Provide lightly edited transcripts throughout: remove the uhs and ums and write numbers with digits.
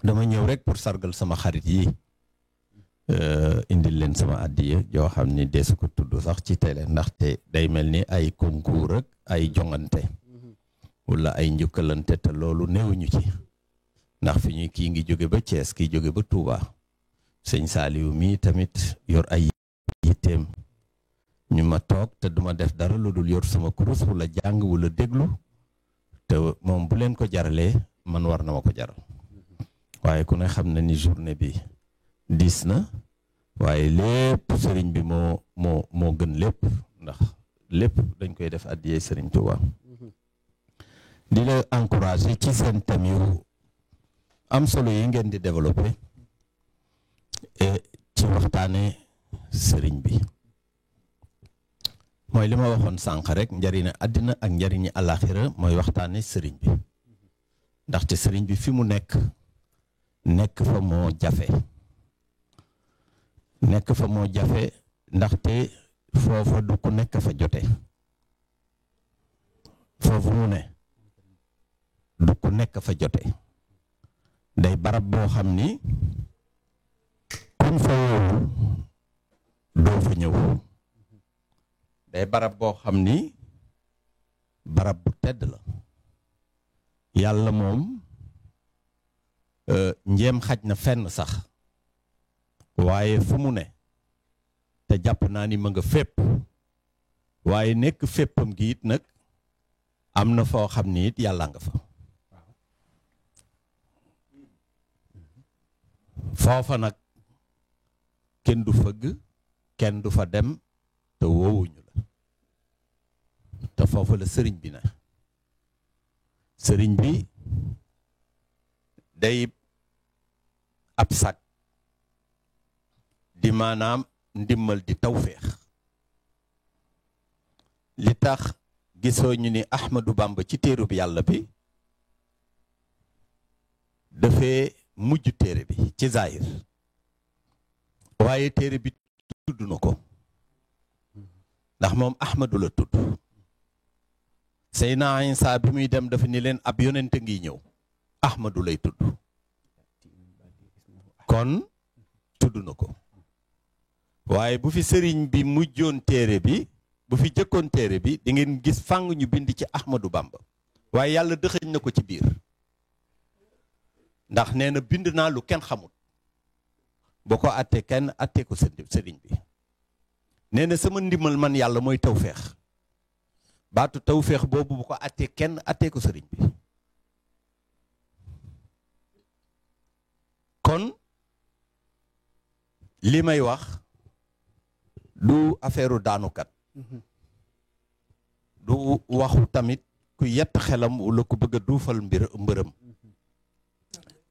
dama ñëw rek pour sargal sama xarit yi indil leen sama addiya joo xam ni deesu ko tudd sax ci télé ndaxte day mel ni ay concours ak ay jongante wala ay njukkalante te loolu néewuñu ci ndax fi ñu kii ngi jóge ba Thiès kii jóge ba Touba sëñ Saliou mii tamit yor ay yitteem ñu ma toog te duma def dara lu dul yor sama kurus wala jàng wala déglu te moom bu leen ko jaralee man war na ma ko jaral waaye ku ne xam na ni journée bi diis na waaye lépp sëriñ bi moo gën lépp ndax lépp dañ koy def addiyee sëriñ Touba di la encourager ci seen thème yu am solo yi ngeen di développer ci waxtaane sëriñ bi mooy li ma waxoon sànq rek njariñu àddina ak njariñu àllaaxira mooy waxtaane sëriñ bi ndaxte sëriñ bi fi mu nekk fa moo jafe ndaxte foofa du ku nekk fa jote foofu mu ne du ku nekk fa jote day barab boo xam ni kuñ fa wóolu doo fa ñëw day barab boo xam ni barab bu tedd la yàlla moom njéem xaj na fenn sax waaye fu mu ne te jàpp naa ni ma nga fépp waaye nekk féppam gi it nag am na foo xam ni it yàlla nga fa foofa nag kenn du fëgg kenn du fa dem te woowuñu la te foofa la sëriñ bi na sëriñ bi day ab sag di maanaam ndimmal di tawféex li tax gisoo ñu ni Ahmadou Bamba ci téerub yàlla bi dafee mujj téere bi ci zahir waaye téere bi tudd na ko ndax moom Ahmadou la tudd Seydina Isa bi muy dem dafa ni leen ab yonente ngi ñëw Ahmadou lay tudd kon tudd na ko waaye bu fi sëriñ bi mujjoon téere bi bu fi jëkkoon téere bi di ngeen gis fàng ñu bind ci Ahmadou Bamba waaye yàlla dëxëñ na ko ci biir ndax nee na bind naa lu kenn xamul boo ko attee kenn attee ko sëriñ bi nee na sama ndimbal man yàlla mooy tawféex baatu tawféex boobu bu ko attee kenn attee ko sëriñ bi kon li may wax du affaire daanukat du waxu tamit ku yett xelam wala ku bëgg a duufal mbërëm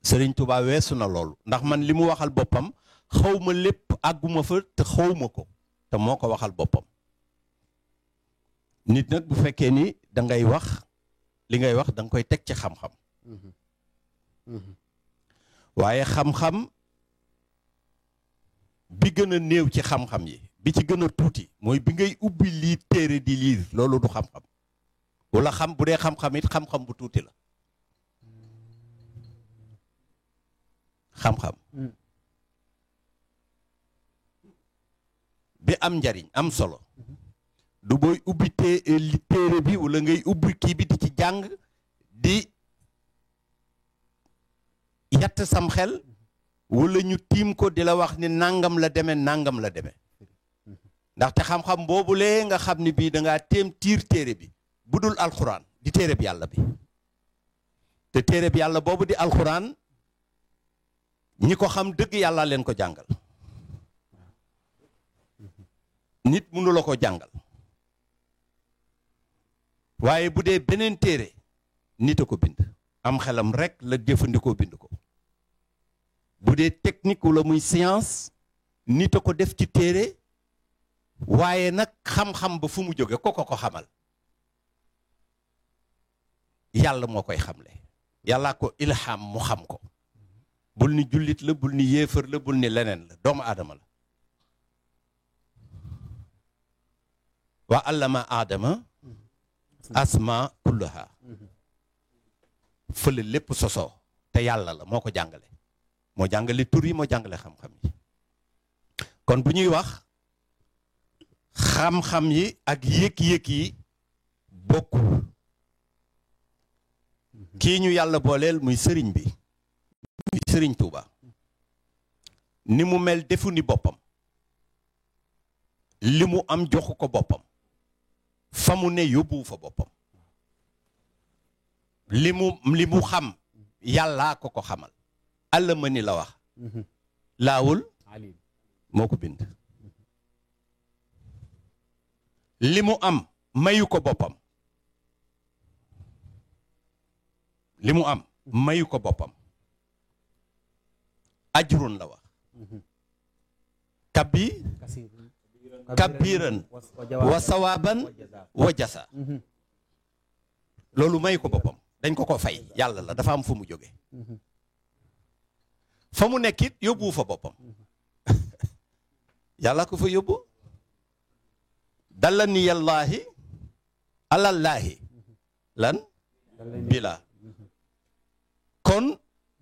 sëriñ Touba weesu na loolu ndax man li mu waxal boppam xawma lépp àgguma fa te xawma ko te moo ko waxal boppam nit nag bu fekkee ni da ngay wax li ngay wax da nga koy teg ci xam-xam waaye xam-xam bi gën a néew ci xam-xam yi bi ci gën a tuuti mooy bi ngay ubbi lii téere di liir loolu du xam-xam wala xam bu dee xam-xam it xam-xam bu tuuti la xam-xam bi am njariñ am solo du booy ubbi téere bi wala ngay ubbi kii bi di ci jàng di yatt sam xel wala ñu tiim ko di la wax ni nangam la demee nangam la demee ndaxte xam-xam boobulee nga xam ni bii dangaa tiir téere bi bu dul alxuraan di téere bi yàlla bi te téere bi yàlla boobu di alxuraan ñi ko xam dëgg yàlla leen ko jàngal nit mënu la ko jàngal waaye bu dee beneen téere nit a ko bind am xelam rek la jëfandikoo bind ko bu dee technique wala muy science nit a ko def ci téere waaye nag xam-xam ba fu mu jóge ko xamal yàlla moo koy xamle yàllaa ko ilham mu xam ko bul ni jullit la bul ni yéefar la bul ni leneen la doomu aadama la wa allama aadama asma kullaha fële lépp sosoo te yàlla la moo ko jàngale moo jàngale tur yi moo jàngale xam-xam yi kon bu ñuy wax xam-xam yi ak yëg-yëg yi bokkul kii ñu yàlla booleel muy sëriñ bi muy sëriñ Tuuba ni mu mel defu ni boppam li mu am joxu ko boppam fa mu ne yóbbuwu fa boppam li mu xam yàllaa ko ko xamal àlla ma ni la wax laawul moo ko bind li mu am mayu ko boppam li mu am mayu ko boppam ajrun la wax kabiran wa sawaaban wa jasa loolu mayu ko boppam dañ ko fay yàlla la dafa am fu mu jóge fa mu nekkit yóbbuwu fa boppam yàlla ko fa yóbbu dalla ni yallaahi alallaahi lan bila kon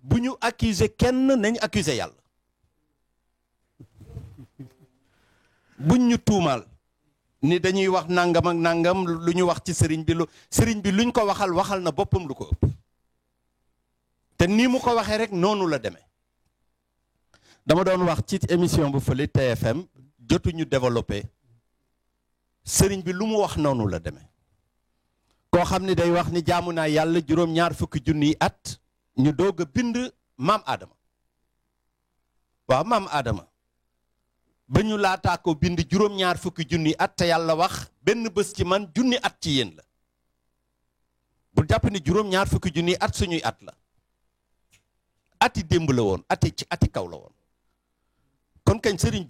bu ñu accuser kenn nañ accuser yàlla buñ ñu tuumaal ni dañuy wax nangam ak nangam lu ñu wax ci sëriñ bi luñ ko waxal na boppam lu ko ëpp te nii mu ko waxee rek noonu la demee dama doon wax ci émission bu fële TFM jotuñu développé sëriñ bi lu mu wax noonu la demee koo xam ni day wax ni jaamu naa yàlla juróom-ñaar fukki junniy at ñu doog a bind maam Adama waaw maam Adama ba ñu laataa ko bind juróom-ñaar fukki junni at te yàlla wax benn bés ci man junni at ci yéen la bu jàpp ni juróom-ñaar fukki junni at suñuy at la ati démb la woon ati kaw la woon kon kañ sëriñ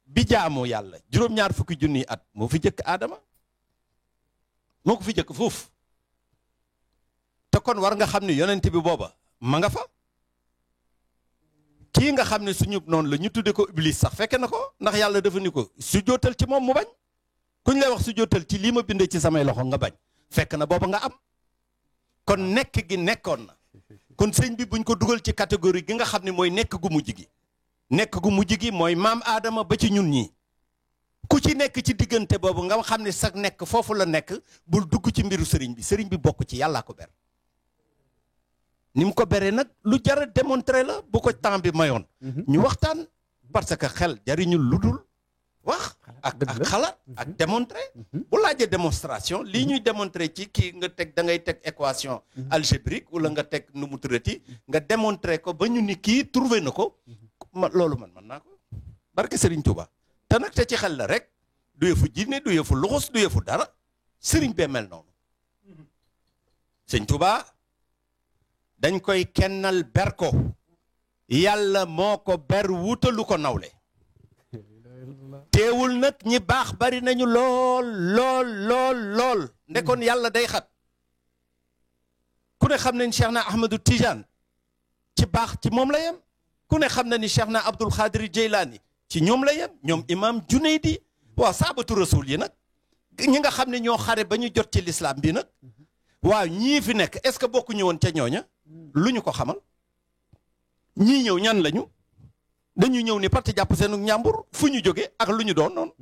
bi jaamoo yàlla juróom-ñaar fukki junni at moo fi jëkk Adama moo ko fi jëkk foofu te kon war nga xam ne yonent bi booba ma nga fa kii nga xam ne suñu noonu la ñu tudde ko iblis sax fekke na ko ndax yàlla dafa ni ko su jootal ci moom mu bañ kuñ lay wax su jootal ci lii ma bindee ci samay loxo nga bañ fekk na booba nga am kon nekk gi nekkoon na kon sëñ bi buñ ko dugal ci catégorie gi nga xam ne mooy nekk gu mujj gi mooy maam Aadama ba ci ñun ñii ku ci nekk ci diggante boobu nga xam ne sax nekk foofu la nekk bul dugg ci mbiru sëriñ bi bokk ci yàllaa ko ber ni mu ko beree nag lu jar a démontrer la bu ko temps bi mayoon ñu waxtaan parce que xel jariñul lu dul wax ak xalaat ak démontrer bu laajee démonstration lii ñuy démontrer ci kii nga teg da ngay teg équation algébrique wala nga teg nu mu turati nga démontrer ko ba ñu ni kii trouvé na ko loolu man naa ko barke Serigne Touba te nag te ci xel la rek du yëfu jinne du yëfu luxus du yëfu dara Serigne bee mel noonu Serigne Touba dañ koy kennal ber ko yàlla moo ko ber wutalu ko nawle teewul nag ñi baax bari nañu lool ndekoon yàlla day xat ku ne xam nañ Cheikh na Ahmadou Tijane ci baax ci moom la yem ku ne xam na ni Cheikh na Abdul Xaadir Jeylaani ci ñoom la yem ñoom imam Junaydi waaw saabatu rasul yi nag ñi nga xam ne ñoo xare ba ñu jot ci lislaam bi nag waaw ñii fi nekk est-ce que bokku ñëwoon ca ñooña lu ñu ko xamal ñii ñëw ñan lañu dañu ñëw ni parti jàpp seenu ñàmbur fu ñu jóge ak lu ñu doon noonu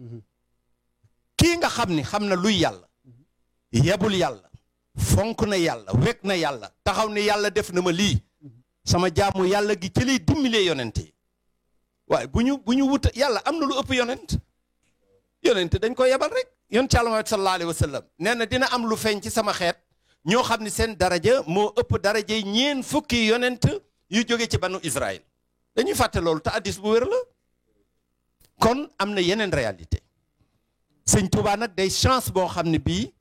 kii nga xam ni xam na luy yàlla yebul yàlla fonk na yàlla wekk na yàlla taxaw ni yàlla def na ma lii sama jaamu yàlla gi ci lay dimbalee yonent yi waaye bu ñu wuta yàlla am na lu ëpp yonent dañ ko yebal rek yonent Yàlla Muhammad sallallahu alayhi wa sallam nee na dina am lu feeñ ci sama xeet ñoo xam ne seen daraja moo ëpp daraja yi ñeen fukki yonent yu jóge ci banu Israël dañuy fàtte loolu te addis bu wér la kon am na yeneen réalité sëñ Touba nag day chance boo xam ne bii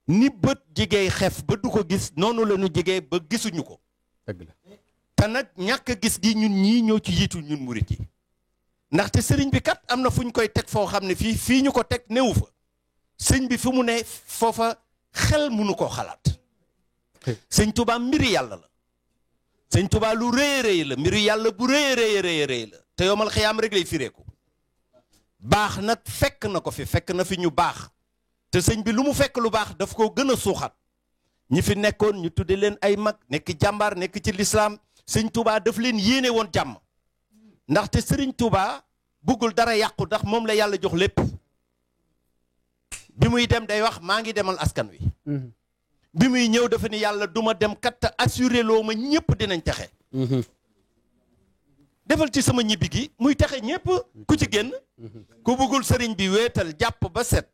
ni bët jigéey xef ba du ko gis noonu la ñu jigéey ba gisuñu ko dëgg la te nag ñàkk gis gi ñun ñii ñoo ci yiitu ñun murit yi ndaxte sëriñ bi kat am na fu ñu koy teg foo xam ne fii ñu ko teg newu fa sëñ bi fu mu ne foofa xel mënu koo xalaat sëñ Touba mbiri yàlla la sëñ Touba lu rëy rëy la mbiri yàlla bu rëy la te yomal xiyaam rek lay fireeku baax nag fekk na ko fi fekk na fi ñu baax te sëñ bi lu mu fekk lu baax daf ko gën a suuxat ñi fi nekkoon ñu tudde leen ay mag nekk jàmbaar nekk ci lislaam sëñ Touba daf leen yéene woon jàmm ndaxte sëriñ Touba buggul dara yàqu ndax moom la yàlla jox lépp bi muy dem day wax maa ngi demal askan wi bi muy ñëw dafa ni yàlla duma dem kat assuré loo ma ñëpp dinañ texe defal ci sama ñibbi gi muy texe ñëpp ku ci génn ku buggul sëriñ bi wéetal jàpp ba set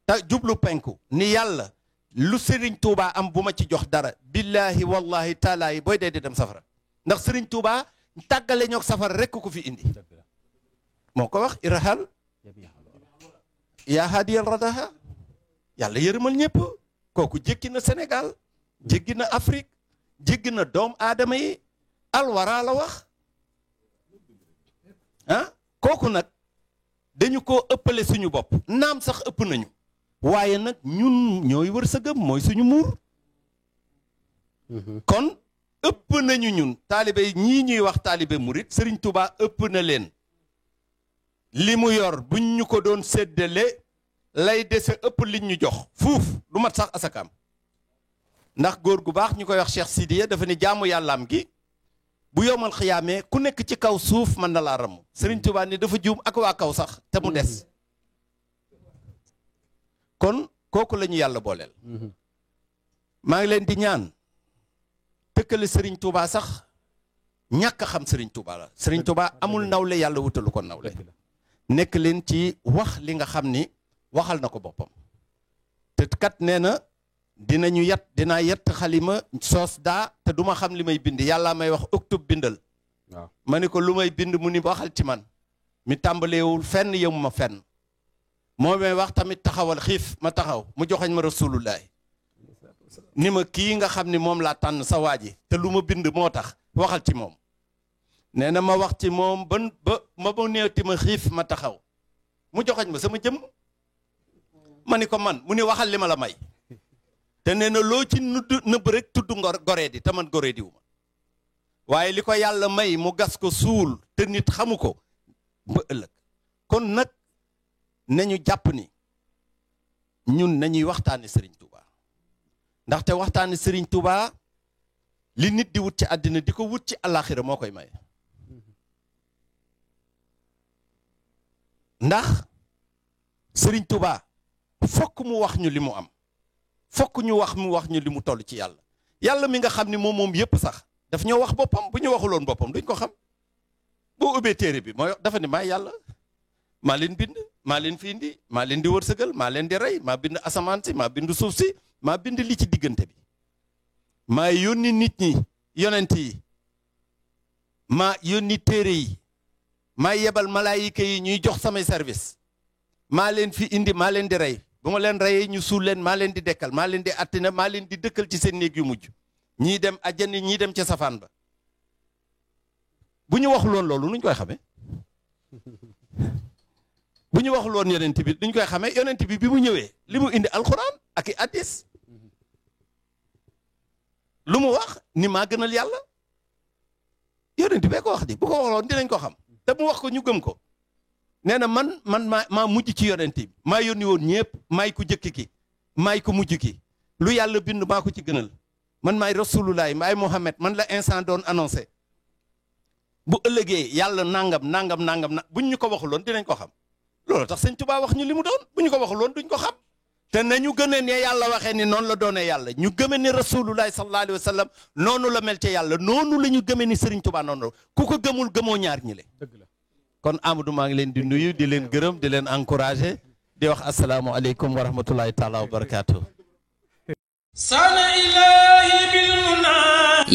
te jublu penku ni yàlla lu sëriñ Touba am bu ma ci jox dara billahi wallahi taalaayi booy dee di dem safara ndax sëriñ Touba tàggale ñoog safara rekk ko fi indi moo ko wax irhal yaa hadiyal radaha yàlla yërëmal ñëpp kooku jéggi na Sénégal jéggi na Afrique jéggi na doom aadama yi alwara la wax ah kooku nag dañu ko ëppale suñu bopp naam sax ëpp nañu waaye nag ñun ñooy wër sa gëm mooy suñu muur kon ëpp nañu ñun taalibe ñii ñuy wax taalibe murit Sëriñ Tuubaa ëpp na leen li mu yor buñ ñu ko doon séddale lay dese ëpp liñ ñu jox fuuf du mat sax asakaam ndax góor gu baax ñu koy wax Cheikh Sidiya dafa ni jaamu yàllaam gi bu yomal xiyaamee ku nekk ci kaw suuf mën na laa ramm Sëriñ Tuubaa ni dafa juum ak waa kaw sax te mu des kon kooku la ñu yàlla booleel maa ngi leen di ñaan tëkkale Sëriñ Tuubaa sax ñàkk a xam Sëriñ Tuubaa la Sëriñ Tuubaa amul nawle yàlla wutalu ko nawle nekk leen ci wax li nga xam ni waxal na ko boppam te kat nee na dinaa yett xalima soos daa te duma xam li may bind yàlla may wax octobre bindal waaw ma ni ko lu may bind mu ni waxal ci man mi tàmbaleewul fenn yemu ma fenn moo may wax tamit taxawal xiif ma taxaw mu joxañ ma rasulullahi ni ma kii nga xam ni moom laa tànn sa waa ji te lu ma bind moo tax waxal ci moom nee na ma wax ci moom ba ma neeti ma xiif ma taxaw mu joxañ ma sama jëmm ma ni ko man mu ni waxal li ma la may te nee na loo ci nëbb rek tudd goree di te man goree diwu ma waaye li ko yàlla may mu gas ko suul te nit xamu ko ba ëllëg kon nag nañu jàpp ni ñun nañuy waxtaane Serigne Touba ndaxte waxtaane Serigne Touba li nit di wut ci àddina di ko wut ci àllaaxira moo koy maye ndax Serigne Touba fokk mu wax ñu li mu am fokk ñu wax ñu li mu toll ci yàlla yàlla mi nga xam ni moom yépp sax daf ñoo wax boppam bu ñu waxuloon boppam duñ ko xam boo ubbee téere bi mooy dafa ni maa yàlla maa leen bind maa leen fi indi maa leen di wërsëgal maa leen di rey maa bind asamaan si maa bind suuf si maa bind li ci diggante bi maa yónni nit ñi yonent yi maa yónni téere yi maa yebal malaayika yi ñuy jox samay service maa leen fi indi maa leen di rey bu ma leen reyee ñu suul leen maa leen di dekkal maa leen di attina maa leen di dëkkal ci seen néeg yu mujj ñii dem àjjana ñii dem ca safaan ba bu ñu waxuloon loolu nuñ koy xamee bu ñu waxuloon yonent bi duñ koy xamee yonent bi mu ñëwee li mu indi alxuraan ak i addis lu mu wax ni maa gënal yàlla yonent bee ko wax di bu ko waxuloon dinañ ko xam te mu wax ko ñu gëm ko nee na man maa mujj ci yonent bi maa yónni woon ñëpp maay ku jëkk ki maay ku mujj ki lu yàlla bind maa ko ci gënal man maay rasulullahi maay Muhammad man la instant doon annoncé bu ëllëgee yàlla nangam buñ ñu ko waxuloon dinañ ko xam loolu tax sëñ Tuubaa wax ñu li mu doon bu ñu ko waxuloon duñ ko xam te nañu gëmee ne yàlla waxee ni noonu la doonee yàlla ñu gëmee ni rasulullahi sallallahu alayhi wa sallam noonu la mel ca yàlla noonu la ñu gëmee ni Sëriñ Tuubaa noonu ku ko gëmul gëmoo ñaar ñi le kon Amadou maa ngi leen di nuyu di leen gërëm di leen encouragé di wax asalaamualeykum wa rahmatullahi taala wa barakaatu.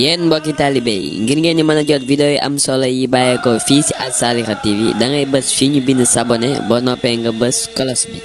yéen mbokki taalibe yi ngir ngeen di mën a jot vidéo yi am solo yi bàyyeekoo fii ci Al Saliha TV da ngay bës fii ñu bind s'abonner boo noppee nga bës cloche bi.